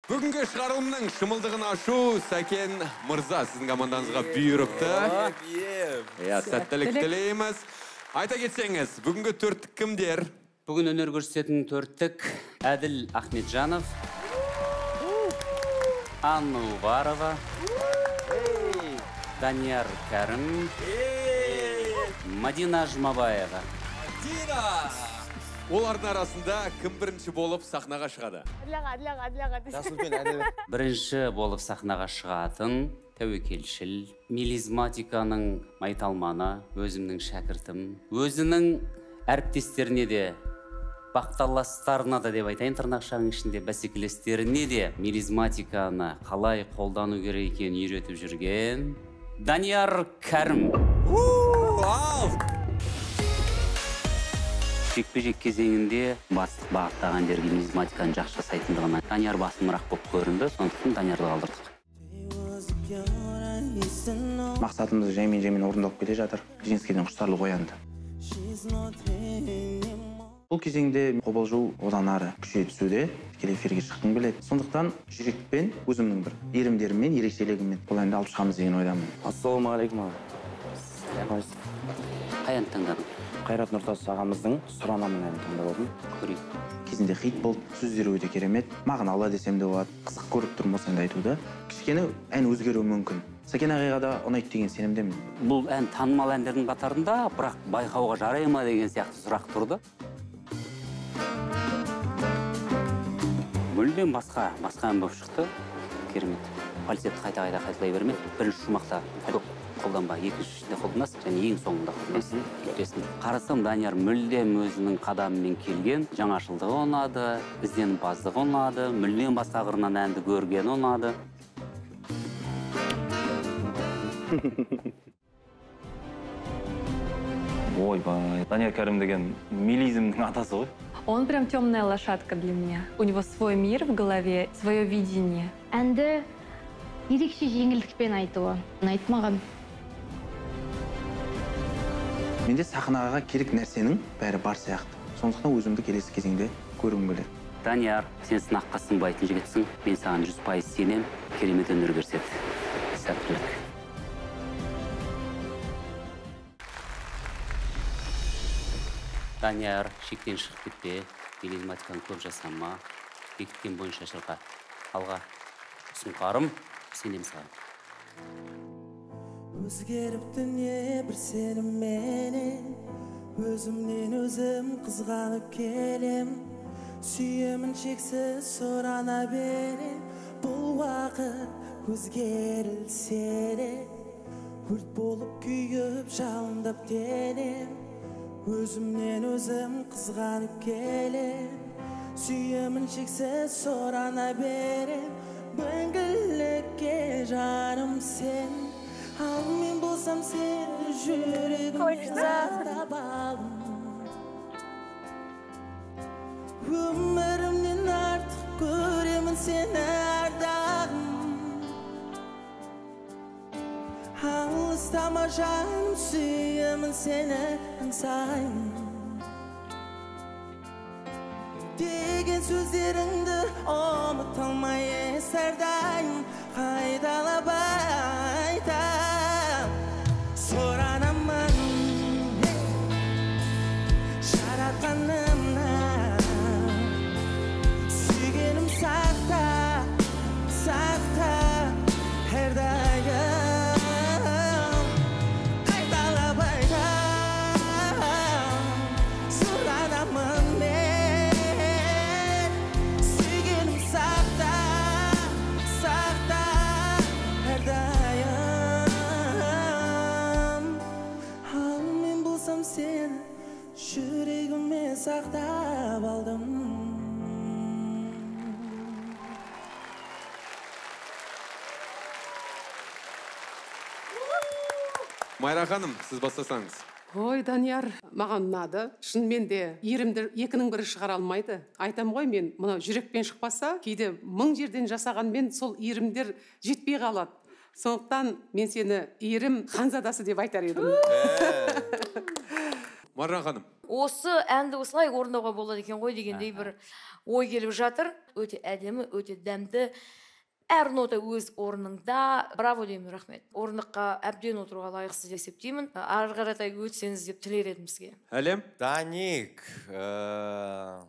Бүгінгі шығарылымның шымылдығын ашу Сәкен мырза сіздің командаңызға бұйырыпты. Иә, сәттілік тілейміз. Айта кетсеңіз, бүгінгі төрттік кімдер? Бүгін өнер көрсететін төрттік Әділ Ахметжанов, Анна Уварова, Данияр Кәрім, Мадина Жұмабаева. Мадина! Олардың арасында кім бірінші болып сахнаға шығады? Әділ. Бірінші болып сахнаға шығатын тәуекелшіл, мелизматиканың майталманы, өзімнің шәкіртім, өзінің әріптестеріне де, бақталастарына да деп айтайын, тырнақшаның ішінде бәсекелестеріне де мелизматиканы қалай қолдану керек екенін үйретіп жүрген Данияр Кәрім. Ал! Жекпе-жек кезеңінде батыстық бағыттағы әндерге мелизматиканы жақсы жасайтындығына Данияр басымырақ болып көрінді, сондықтан Даниярды қалдырдық. Мақсатымыз жаймен-жаймен орындалып келе жатыр. Жеңіске құштарлық оянды. Бұл кезеңде қобалжу одан ары күшейе түсуде, тікелей эфирге шыққым келеді. Сондықтан жүрекпен, өзімнің бір иірімдеріммен, ерекшелігіммен бұл әнді алып шығамыз деген ойдамын. Ассалаумағалейкум аға. Қай әнді таңдадың? Қайрат Нұртас ағамыздың «Сұранамын» әнін таңдап алдым. Көрейік. Кезінде хит болды, сөздері өте керемет. Мағыналы десем де болады. Қызық көріп тұрмын осы әнді айтуды. Кішкене ән өзгеруі мүмкін. Сәкен ағайға да ұнайды деген сенімдемін. Бұл ән танымал әндердің қатарында, бірақ байқауға жарай ма деген сияқты сұрақ тұрды. Мүлдем басқа ән болып шықты. Керемет. Фальцетті қайта-қайта қайталай берме. Бірінші шумақта көп қолданба, екіншісінде қолданасың және ең соңында қолданасың. Күтесің. Қарасам, Данияр мүлдем өзінің қадамымен келген. Жаңашылдығы ұнады, ізденімпаздығы ұнады, мүлдем басқа қырынан әнді көргені ұнады. Ойбай, Данияр Кәрім деген мелизмнің атасы ғой. Он прям темная лошадка для меня. У него свой мир в голове, свое видение. Әнді ерекше жеңілдікпен айтуы. Ұнайды маған. Менде сахнаға керек нәрсенің бәрі бар сияқты. Сондықтан өзімді келесі кезеңде көргім келеді. Данияр, сен сынаққа сынбайтын жігітсің. Мен саған 100% сенем. Керемет өнер көрсет. Сәттілік. Данияр, шектен шығып кетпе, мелизматиканы көп жасама, бекіткен бойынша шырқа. Алға, сұңқарым, сенем саған. Өзгеріп дүние бір сеніменен, өзімнен өзім қызғанып келем. Сүйемін шексіз сұрана берем, бұл уақыт өзгерілсе де, өрт болып күйіп жалындап денем. Өзімнен өзім қызғанып келем, сүйемін шексіз сұрана берем. Мәңгілікке жаным сен, ал мен болсам сен жүрегімді сақтап алдым. Өмірімнен артық көремін сені ардағым. Алыстама жаным, сүйемін сені аңсаймын. Деген сөздеріңді ұмыта алмай ес әрдайым қайталап айтам. Сұранамын жаратқанымнан, сүйгенім сақта, сақта әрдайым. Қайталап айтам, сұранамын мен, сүйгенім сақта, сақта әрдайым. Ал мен болсам сені жүрегіме сақтап алдым. Майра ханым, сіз бастасаңыз. Ой, Данияр, маған ұнады. Шынымен де иірімді екінің бірі шығара алмайды. Айтам ғой мен, мынау жүрекпен шықпаса, кейде мың жерден жасағанмен сол иірімдер жетпей қалады. Сондықтан мен сені иірім ханзадасы деп айтар едім. Маржан ханым. Осы әнді осылай орындауға болады екен ғой дегендей бір ой келіп жатыр. Өте әдемі, өте дәмді. Әр нота өз орнында. Браво деймін, рахмет. Орындыққа әбден отыруға лайықсыз деп есептеймін. Ары қаратай өтсеңіз деп тілер едім сізге. Әлем? Даник,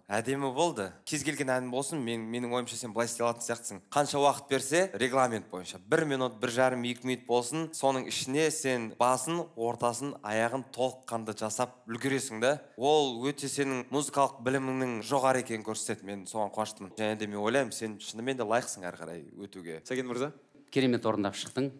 әдемі болды. Кез келген ән болсын, менің ойымша сен былай істей алатын сияқтысың. Қанша уақыт берсе, регламент бойынша 1 минут, 1,5, 2 минут болсын, соның ішіне сен басын, ортасын, аяғын толыққанды жасап үлгересің да. Ол өте сенің музыкалық біліміңнің жоғары екенін көрсетеді. Мен соған қуаныштымын. Және де мен ойлаймын, сен шынымен де лайықсың ары қарай өтуге. Сәкен мырза? Керемет орындап шықтың.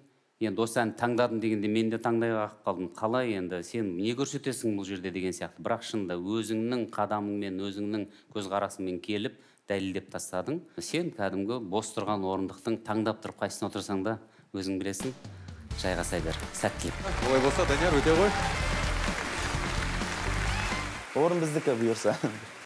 Енді осы әнді таңдадым дегенде мен де таңдай қағып қалдым. Қалай енді сен не көрсетесің бұл жерде деген сияқты. Бірақ шынында өзіңнің қадамыңмен, өзіңнің көзқарасыңмен келіп дәлелдеп тастадың. Сен кәдімгі бос тұрған орындықтың таңдап тұрып қайсысына отырсаң да өзің білесің. Жайғаса бер. Сәттілік. Олай болса, Данияр, өте ғой. Орын біздікі бұйырса.